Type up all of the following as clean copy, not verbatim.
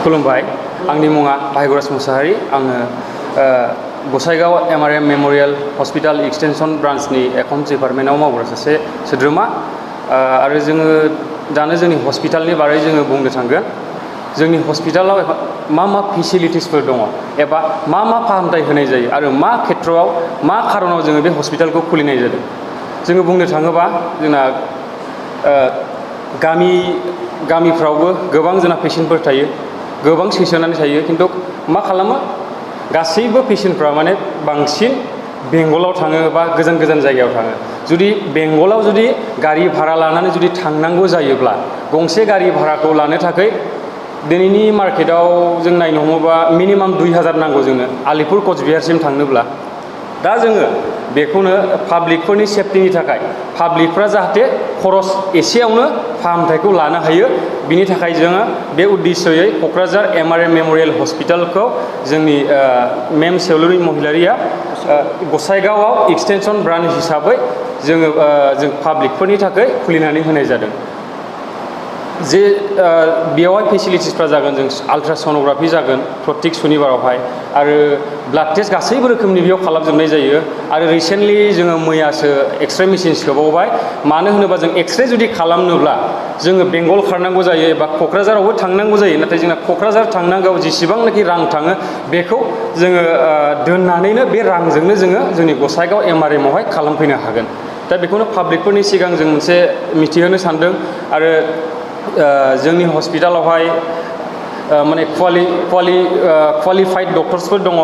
खुलुमबाय आंनि मुङा भाइगराज मुसाहारि आङो Gossaigaon MRM memorial hospital extension ब्रांचनि एकाउन्ट्स डिपार्टमेन्टआव मावग्रा सासे सोद्रोमा आरो जोङो दानो जोंनि हस्पिटालनि बारै जोङो बुंनो थांगोन जोंनि हस्पिटालाव मा फेसिलिटिसफोर दङ एबा मा फाहामथाय होनाय जायो आरो मा खेत्रआव मा खारनाव जोङो बे हस्पिटालखौ खुलिनाय जादों जोङो बुंनो थाङोबा जोंना गामिफ्रावबो गोबां जोंना पेशेन्टफोर थायो गोबां सैसोनानै थायो किन्तु मा खालामो गासैबो पेशेन्टफ्रा माने बांसिन बेंगलाव थाङो बा गोजान जायगायाव थाङो जुदि बेंगलाव जुदि गारि भारा लानानै जुदि थांनांगौ जायोब्ला गंसे गारि भाराखौ लानो थाखाय दिनैनि मार्केटाव जों नायनो हमोबा मिनिमाम 2000 नांगौ जोंनो आलिपुर कचबिहारसिम थांनोब्ला दा जोङो बेखौनो पाब्लिकफोरनि सेफ्टिनि थाखाय पाब्लिकफ्रा जाहाथे खरस एसेयावनो फाहामथायखौ लानो हायो बिनि थाखाय जोङो बे उद्देश्ययै क'क्राझार MRM मेमोरियल हस्पिटालखौ जोंनि मेम सेवलुरि महिलारिया गसाइगावआव एक्सटेंशन ब्रान्च हिसाबै जोङो जों पाब्लिकफोरनि थाखाय खुलिनानै होनाय जादों जे बेयावहाय फेसिलिटिसफ्रा जागोन जों आल्ट्रासनोग्राफि जागोन प्रत्येक सुनिबारावहाय आरो ब्लाड टेस्ट गासैबो रोखोमनि बेयाव खालामजोबनाय जायो आरो रिसेन्टलि जोङो मैयासो एक्सरे मेसिन सोबावबाय मानो होनोबा जों एक्सरे जुदि खालामनोब्ला जोङो बेंगल खारनांगौ जायो एबा क'क्राझारावबो थांनांगौ जायो नाथाय जोंना क'क्राझार थांनांगौ जेसेबांनाखि रां थाङो बेखौ जोङो दोननानैनो बे रांजोंनो जोङो जोंनि गसाइगाव MRM आवहाय खालामफैनो हागोन दा बेखौनो पाब्लिकफोरनि सिगां जों मोनसे मिथिहोनो सानदों आरो जोंनि हस्पिटालावहाय माने क्वालिफाइड डक्टर्सफोर दङ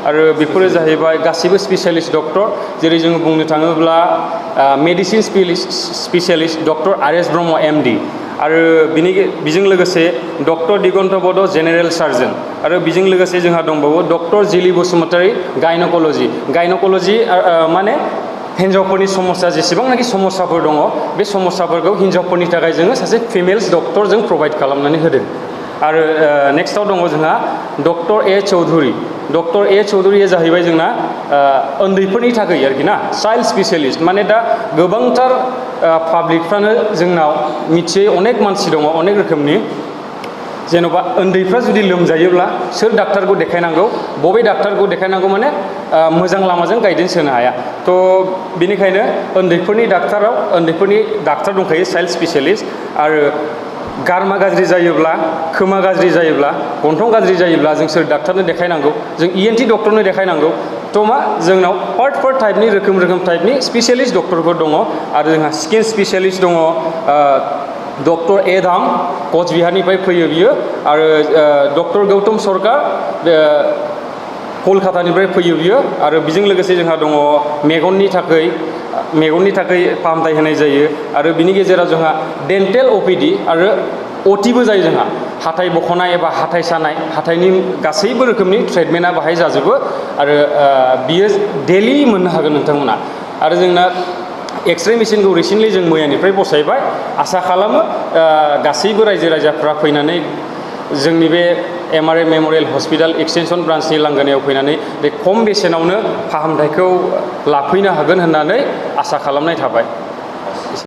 आरो बेफोरो जाहैबाय गासिबो स्पेशलिस्ट डक्टर जेरै जोङो बुंनो थाङोब्ला medicine specialist doctor RS Brahma MD आरो बेजों लोगोसे डक्टर दिगन्त बड' जेनेरेल सार्जन आरो बेजों लोगोसे जोंहा दंबावो डक्टर जिलि बसुमतारी गायनकलजि माने हिन्जावफोरनि समस्या जेसेबांनाखि समस्याफोर दङ बे समस्याफोरखौ हिन्जावफोरनि थाखाय जोङो सासे फिमेल्स डक्टर जों प्रभाइड खालामनानै होदों आरो नेक्स्टआव दङ जोंहा doctor A Choudhury doctor A चौधुरीया जाहैबाय जोंना उन्दैफोरनि थाखाय आरोखि ना चाइल्ड स्पेशलिस्ट माने दा गोबांथार पाब्लिकफ्रानो जोंनाव मिथियै अनेक मानसि दङ अनेक रोखोमनि जेन'बा उन्दैफ्रा जुदि लोमजायोब्ला सोर डाक्टारखौ देखायनांगौ बबे डाक्टारखौ देखायनांगौ माने मोजां लामाजों गाइडेन्स होनो हाया थ' बेनिखायनो उन्दैफोरनि डाक्टार दंखायो चाइल्ड स्पेशलिस्ट आरो गारमा गाज्रि जायोब्ला खोमा गाज्रि जायोब्ला गन्थं गाज्रि जायोब्ला जों सोर डाक्टारनो देखायनांगौ जों ENT डक्टरनो देखायनांगौ थ' मा जोंनाव पार्ट टाइपनि रोखोम टाइपनि स्पेशलिस्ट डक्टरफोर दङ आरो जोंहा स्किन स्पेशलिस्ट दङ डक्टर A धाम कचबिहारनिफ्राय फैयो बियो आरो डक्टर गौतम सरकार कलकातानिफ्राय फैयो बियो आरो बेजों लोगोसे जोंहा दङ मेगननि थाखाय फाहामथाय होनाय जायो आरो बिनि गेजेराव जोंहा डेन्टेल OPD आरो OTबो जायो जोंहा हाथाइ बखनाय एबा हाथाइ सानाय हाथाइनि गासैबो रोखोमनि ट्रिटमेन्टआ बाहाय जाजोबो आरो बियो डेलि मोननो हागोन नोंथांमोना आरो जोंना एक्सरे मेसिनखौ रिसेन्टलि जों मैयानिफ्राय बसायबाय आसा खालामो गासैबो रायजो राजाफ्रा फैनानै जोंनि बे MRM मेमोरियल हस्पिटाल एक्सटेंशन ब्रान्चनि लांगोनायाव फैनानै बे खम बेसेनावनो फाहामथायखौ लाफैनो हागोन होननानै आसा खालामनाय थाबाय